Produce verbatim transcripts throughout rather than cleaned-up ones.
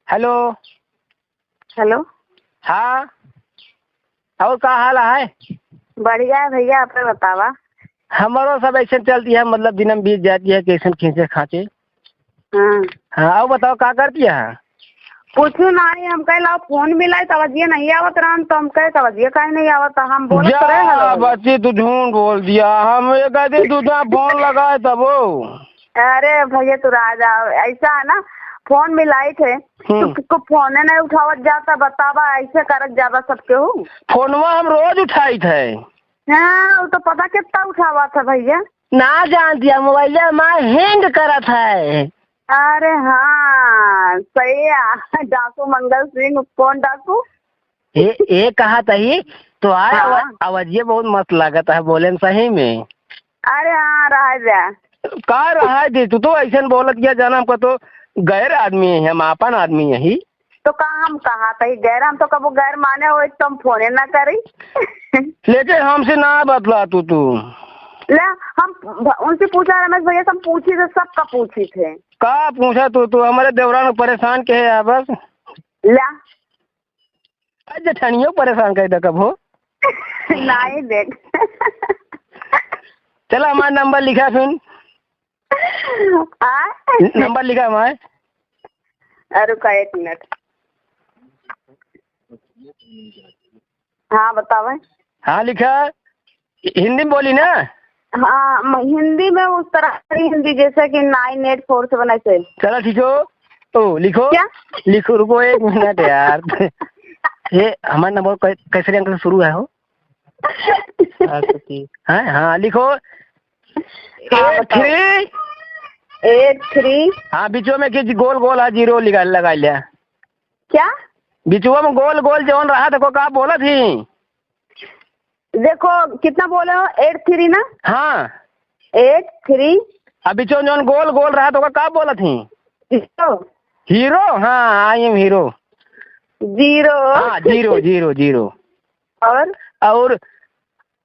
हेलो। हेलो। हाँ, और का हाल है? बढ़िया है भैया, अपने बतावा। हमरो सब ऐसे चलती है, मतलब दिनम बीत जाती है, कैसन खींचे खांचे। हाँ। हाँ, और बताओ का करती है? कुछ नहीं, हम कहे लाओ फोन मिलाई, तवजिया नहीं आवत रहन, तो हम कहे तवजिया काहे नहीं आवत, हम बोलत तो रहे जा हेलो। बच्ची, तू झूठ बोल दिया, हम ये कहते तू जहाँ फोन लगाए तब वो। अरे भैया, तू राजा, ऐसा है ना, फोन मिलाई थे, हम्म। तू को फोने नहीं उठावत जाता, बतावा, ऐसे करत जाबा सबके हूँ। फोनवा हम रोज उठाई थे। हाँ, वो तो पता कितना उठावा था भैया। ना जान दिया, मोबाइल में हैंग करत है। अरे हाँ, सही है। डाकू मंगल सिंह, कौन डाकू? ए, ए कहा तही, तो आय हाँ। आवा-, आवाजिए बहुत मस्त लागत है, बोले न सही में। अरे हाँ, रहा जा। का रहा जी, तू तो ऐसे न बोलत गया, जाना हमको तो गैर आदमी है, हम आपन आदमी यही। तो का हम कहा तही गैर, हम तो कबो गैर माने हो, तो हम फोने ना करी। लेकिन हमसे ना बतला तू, तू। ले, हम भ-, उनसे पूछा रमेश भैया से, हम पूछी थे, सबका पूछी थे। का पूछा तू, तू हमारे देवरान को परेशान के है यार बस। ले। आज जेठानियों परेशान कर दे कब हो। नहीं देख। चला हमारा नंबर लिखा सुन। आ? नंबर लिखा हमारे। अरे रुका एक मिनट। हाँ, बतावे। हाँ, लिखा। हिंदी में बोली ना? हाँ, म-, हिंदी में उस तरह की हिंदी जैसे कि nine eight four seven ऐसे। चला, ठीक हो। ओ, लिखो। क्या? लिखो, रुको एक मिनट यार। ये हमारा नंबर कै-, कैसे अंक से शुरू है हो? हाँ, तो ठीक। हैं? हाँ, लिखो। हाँ, eight three। बताओ। Eight three। हाँ, बीचों में कि गोल गोल है, zero लगा, लगा लिया। क्या? बिचुआ में गोल गोल जौन रहा, देखो का बोलत ही। देखो, कितना बोले हो? Eight three ना? हाँ। Eight three। अब बिचुआ जौन गोल गोल रहा, तो का बोलत ही? Zero। Hero? हाँ, I am hero। Zero। हाँ, zero, zero, zero। और? और,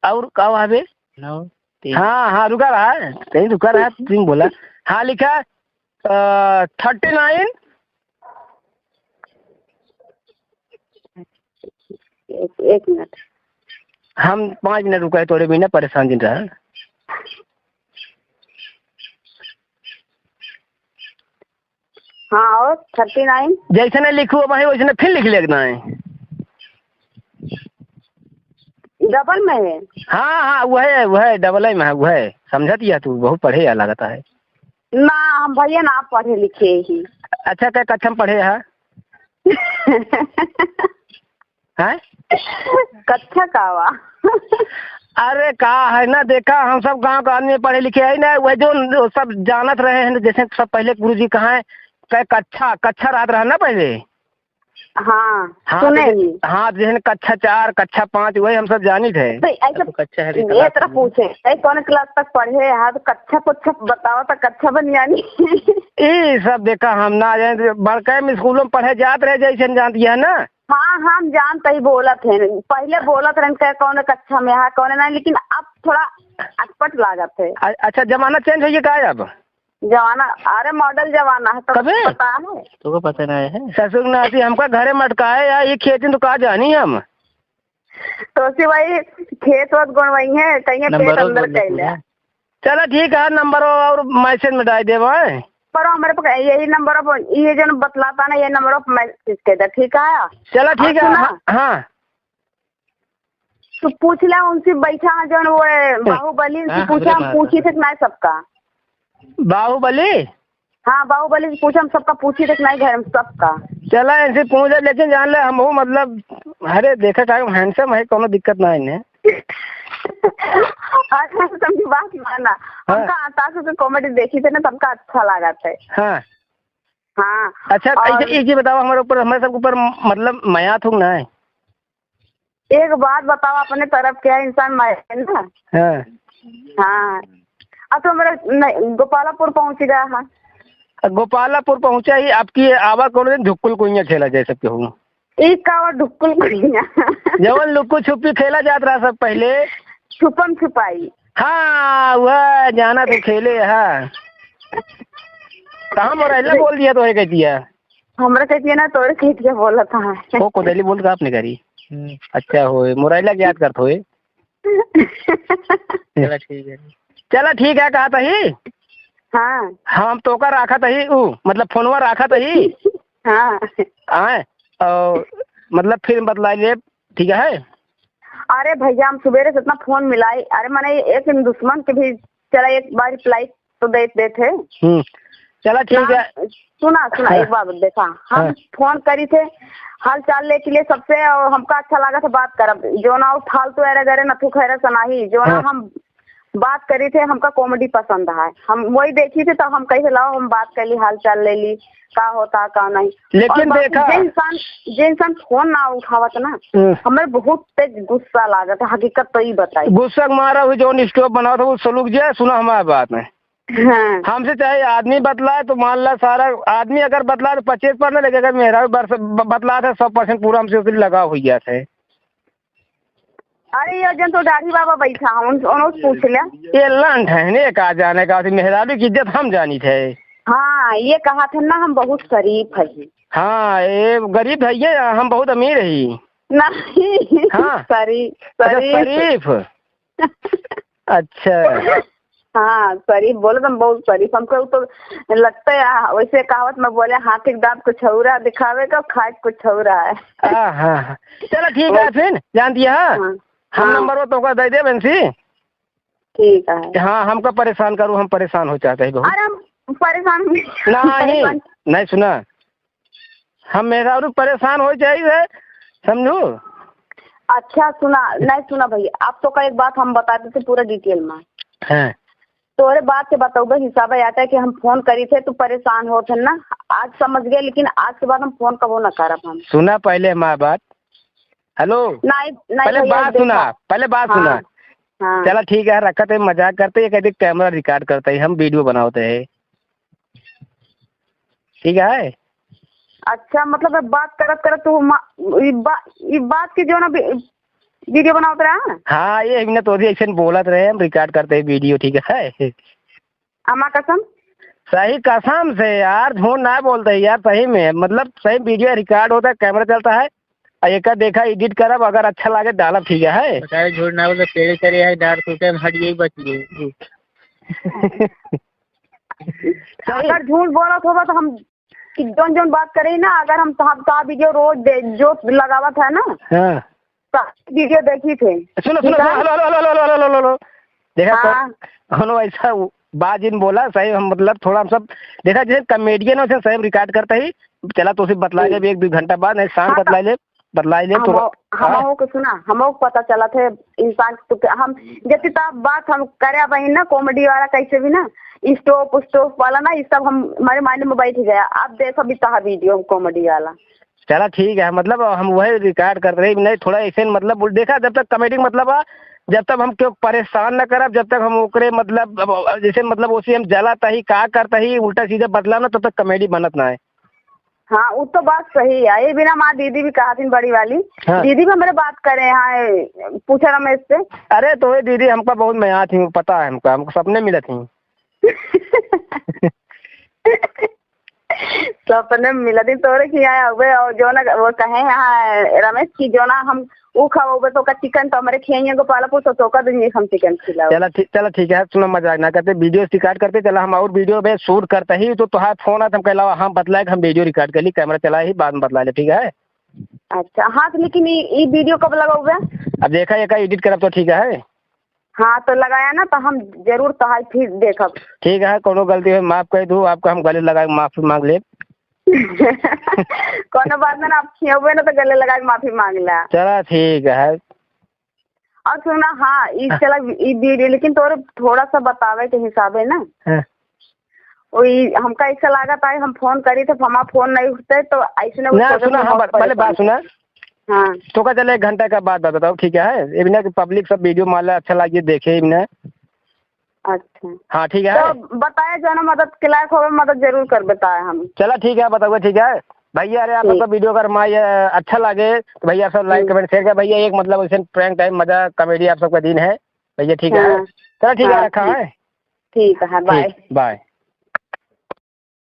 और का हुआ बे? नौ, तीन। हाँ, हाँ, रुका रहा, कहीं रुका रहा, तुम बोला। हाँ, लिखा, अ, thirty nine। एक, एक मिनट। हम पाँच मिनट रुका है, थोड़े बिना परेशान दिन रहा। हाँ, और thirty nine? जैसे नहीं लिखू भाई, वैसे नहीं फिर लिख लेना है। Double में है? हाँ, हाँ, वह है, वह है, double में है, वह है। समझत या तू, बहुत पढ़े या लागत है। ना, हम भैया ना पढ़े लिखे ही। अच्छा, कै कक्षा में पढ़े है? हैं? कक्षा का वा? अरे का है ना, देखा, हम सब गाँव का आदमी पढ़े लिखे है ना, वह जो, जो सब जानत रहे हैं, जैसे सब पहले गुरुजी कहाँ है, कै कक्षा, कक्षा रहत रहा ना पहले। हाँ, हाँ, सुने तो ही। हाँ, जैसे कक्षा चार, कक्षा पाँच, वही हम सब जानित है। तो ऐसे अब तो कक्षा है, ये class तरह में। पूछे, ऐ कौन class तक पढ़े? हाँ, तो कक्षा, कक्षा बतावा तो कक्षा बन जानी। ई सब देखा, हम ना जाए, बड़का में स्कूलों में पढ़े जात रहे, जैसे हम जानती है ना। हाँ, हम जानते ही बोलत हैं, पहले बोलत रहन के कौन कक्षा में है, कौन नहीं, लेकिन अब थोड़ा अटपट लागत है। अ-, अच्छा, जमाना change होइए का अब? जमाना, अरे model जमाना है, तो कबे? पता है? तुमको पता नहीं है? ससुर नाती हमका घरे मटकाए या ये खेती तो का जानी हम? तो उसी वही खेत वत गुणवई है, कहीं पेट नंबरो अंदर बोल दे कैले। पूरा। चला ठीक है, नंबर और message में डाल देबो, हैं? पर हमारे पास यही नंबर पर, ये जो बतलाता ना, ये नंबर पर message कर दे, ठीक है? चला ठीक है, सुना? हाँ, हाँ। तू पूछ ले उनसे, बैठा है जौन वो है, बाहुबली, उनसे हाँ, पूछा, हमरे हम बात पूछी है। थे कि नहीं सबका। बाहुबली? हाँ, बाहुबली से पूछा, हम सबका पूछी थे कि नहीं घर में सबका। चला, इनसे पूछ ले, लेकिन जान ले, हम वो मतलब, अरे, देखा का handsome है, कोनो दिक्कत ना है इन्हें। अच्छा, तुम की बात माना, हाँ। हमका आता से comedy देखी थे ना, सबका अच्छा लगा था। हाँ। हाँ। अच्छा, और एक, एक ये बताओ, हमारे ऊपर, हमारे सब ऊपर, मतलब, मया थूक ना है? एक बात बताओ, अपने तरफ क्या इंसान मारे ना? हाँ। हाँ। अब तो मेरा न-, गोपालापुर पहुँच गया है। गोपालापुर पहुँचा ही, आपकी आवा कोनो दिन धुक्कुल कुइयाँ खेला जाए सबके हूँ। ई का हुआ धुक्कुल कुइयाँ? जवन लुक्को छुपी खेला जात रहा सब पहले। छुपम छुपाई। हाँ, वह जाना तो खेले, हाँ। कहाँ मोरैला बोल दिया तो है कह दिया। हमरा कहती है ना, तोरे कहती है बोलत है। ओ, कोदैली बोलत का अपने करी? हम्म। अच्छा होए, मुरैला के याद करत होए। चला ठीक है। चला ठीक है, कहत ही। हाँ। हम तोका राखत ही, उ, मतलब फोनवा राखत ही। हाँ। आए, और मतलब फिर बतलाई लेब, ठीक है? अरे भैया, हम सुबेरे से इतना फोन मिलाई, अरे मने एक दुश्मन के भी, चला एक बार रिप्लाई तो देत, देत है। हम्म, चला ठीक ना, है। सुना, सुना, हाँ। एक बात देखा, हम हाँ। फोन करी थे हाल चाल लेके लिए सबसे, और हमका अच्छा लागत है बात करब। जो ना वो फालतू एरे गरे नथु खैरे सनाही, जो ना हाँ। हम बात करी थे, हमका कॉमेडी पसंद है, हम वही देखी थे, तो हम कही लाओ हम बात कर ली, हाल चाल ले ली, का होता का नहीं। लेकिन और बाकी देखा जे इंसान, जे इंसान फोन ना उठावत ना, हम्म। हमें बहुत तेज गुस्सा लागत है, हकीकत तो ही बताई। गुस्सा के मारा हुई जौन स्टॉप बनावत है, वो सलूक जे सुना हमारे बात में। हाँ। हमसे चाहे आदमी बतलाए तो मान ला सारा आदमी अगर बतलाए तो पच्चीस परसेंट, लेकिन अगर मेहरारू बरस-, ब-, बतलात है सौ परसेंट पूरा हमसे उससे लगाव हो गया है। अरे ये जन तो दाढ़ी बाबा बैठा है, उन, उनसे पूछ लिया। ये लंठ है, ने का जाने का, मेहरारू की इज्जत हम जानी थे। हाँ, ये कहा थे ना हम बहुत शरीफ है। हाँ, ये गरीब है, ये हम बहुत अमीर है। नहीं, हाँ। शरीफ, अच्छा, शरीफ। शरीफ। अच्छा। हाँ, शरीफ बोले तो हम बहुत शरीफ, हमको तो लगता है, वैसे कहावत में बोले, "हाथी के दांत कुछ और है दिखावे का, खाए के कुछ और है।" हाँ, हाँ, हाँ। चलो ठीक है, फिर जान दिया, हाँ? हाँ। हम हाँ। नंबर वो तोका दे दे, बंसी। ठीक है। हाँ, हमका परेशान करू, हम परेशान हो चाहते हैं बहुत। अरे हम परेशान नहीं। नहीं, परेशान नहीं सुना। हम मेहरारू परेशान हो जाई है, समझू? अच्छा सुना, नहीं सुना भैया, आप तो का एक बात हम बता देते पूरा डिटेल में। हाँ। तोरे बात के बतौबे हिसाबे आता है कि हम फोन करी थे, तू परेशान होत है ना, आज समझ गए, लेकिन आज के बाद हम फोन कबो ना करब हम। सुना पहले हमार बात। हेलो। नहीं, नहीं पहले भैया, बात सुना, देखा। पहले बात हाँ, सुना। हाँ। चला ठीक है, रखत है, मजाक करते, ये कहते कैमरा रिकॉर्ड करते है, हम वीडियो बनावते है। ठीक है। अच्छा, मतलब, अब बात करत करत तू मा-, ई बा-, ई बात के जो ना वी-, वीडियो बनावत रहा? हाँ, ये हमने तो अभी ऐसे बोलत रहे, हम रिकॉर्ड करते हैं वीडियो, ठीक है। अम्मा कसम? सही कसम से यार, झूठ ना बोलते यार, सही में, मतलब, सही वीडियो रिकॉर्ड होता है, कैमरा चलता है, और एक देखा एडिट करब, अगर अच्छा लागे डालब, ठीक है। बताए झूठ ना बोलते, पेड़े चढ़े है, डार टूटे, हम हट गई, बच गई। सही। अगर झूठ बोलत होबा तो हम कि जौन जौन बात करे ना, अगर हम साहब का वीडियो रोज दे, जो लगावत है ना, हाँ। तो वीडियो देखी थे। सुनो, सुनो, ठीक है? सुनो, हेलो, हेलो, हेलो। देखा तो, हाँ। कोनो ऐसा उ-, बात जिन बोला, सही हम मतलब थोड़ा हम सब, देखा जैसे कॉमेडियन हो, सही हम रिकॉर्ड करते ही, चला तो उसे बतला हम्म। ले, एक दो घंटा बाद, नहीं शाम हाँ, तो बतला ले। बदलाई ले तो हमो, हाँ। हमो के सुना, हमो के पता चलत है इंसान के तो हम जति तो बात हम करे बहिन ना कॉमेडी वाला कैसे भी ना, स्टॉप स्टॉप वाला ना, ये सब हम, हमारे माइंड में बैठ गया। अब देखो भी तहा वीडियो कॉमेडी वाला। चला ठीक है, मतलब हम वही रिकॉर्ड कर रहे नहीं, थोड़ा ऐसे मतलब बोल, देखा जब तक कॉमेडी मतलब आ, जब तक हम क्यों परेशान न करब, जब तक हम ओकरे मतलब अब जैसे मतलब उसे हम जलाता ही का करता ही उल्टा सीधा बदला ना, तब तक कॉमेडी बनत ना है। हाँ, उ तो बात सही है। ये बिना माँ दीदी भी कहा थी बड़ी वाली, हाँ। दीदी भी हमरे बात करे हैं, पूछे रमेश से। अरे तो ये दीदी हमका बहुत मया थी, पता है हमका, हमको सपने मिले थी। सपने में मिला थी तोरे की आया हुए, और जो ना वो कहे यहाँ रमेश की जो ना हम ऊ खवाओबे तो का चिकन तो हमरे खियाइए गोपालपुर तो तोका दिन हम चिकन खिलाओ। चला ठीक, चला ठीक है, सुनो मजाक ना करते, वीडियो रिकॉर्ड करते, चला हम और वीडियो में शूट करते ही तो तोहार फोन आत हम कहला हम बतलाए कि हम वीडियो रिकॉर्ड कर ली, कैमरा चला ही बाद में बतला ले, ठीक है? अच्छा, हाँ तो लेकिन ई, ई वीडियो कब लगाओबे? अब देखा ये का एडिट करब तो ठीक है। हाँ तो लगाया ना तो हम जरूर तोहार फिर देखब। ठीक है, कोनो गलती हो माफ कर दू, आपका हम गले लगा के माफी मांग लेब। कोनो बात ना, आप खियाबे ना तो गले लगा के माफी मांग ला। चला ठीक है। और सुना, हाँ, ई हाँ। चला, ई वीडियो, लेकिन तोरे थोड़ा सा बतावे के हिसाबे ना। हाँ। वही हमका ऐसा लागत है, हम फोन करी थे, हमारा फोन नहीं उठते, तो ऐसे ना ना, सोचत सुना, हम हाँ, बहुत ब-, पहले बात परेशान सुना। हाँ। तो का चले, एक घंटा का बाद बताओ, ठीक है? ये बिना कि पब्लिक सब वीडियो माला अच्छा लागे, देखे ये बिना। अच्छा। हाँ, ठीक है। तो बताए जो ना मदद के लायक होवे, मदद जरूर कर बताए हम। चला, ठीक है, बताओगे, ठीक है। भैया, अरे, आप ठीक। सबका वीडियो अगर माई, अ, अच्छा लागे, तो भैया, आप सब लाइक, हम्म। कमेंट, शेयर कर। भैया, एक मतलब ऐसे प्रैंक टाइप मजा, कॉमेडी आप सबका दिन है। भैया, ठीक है। हाँ। चला, ठीक है, हाँ, रखा ठीक। है। ठीक है, बाय। ठीक, बाय।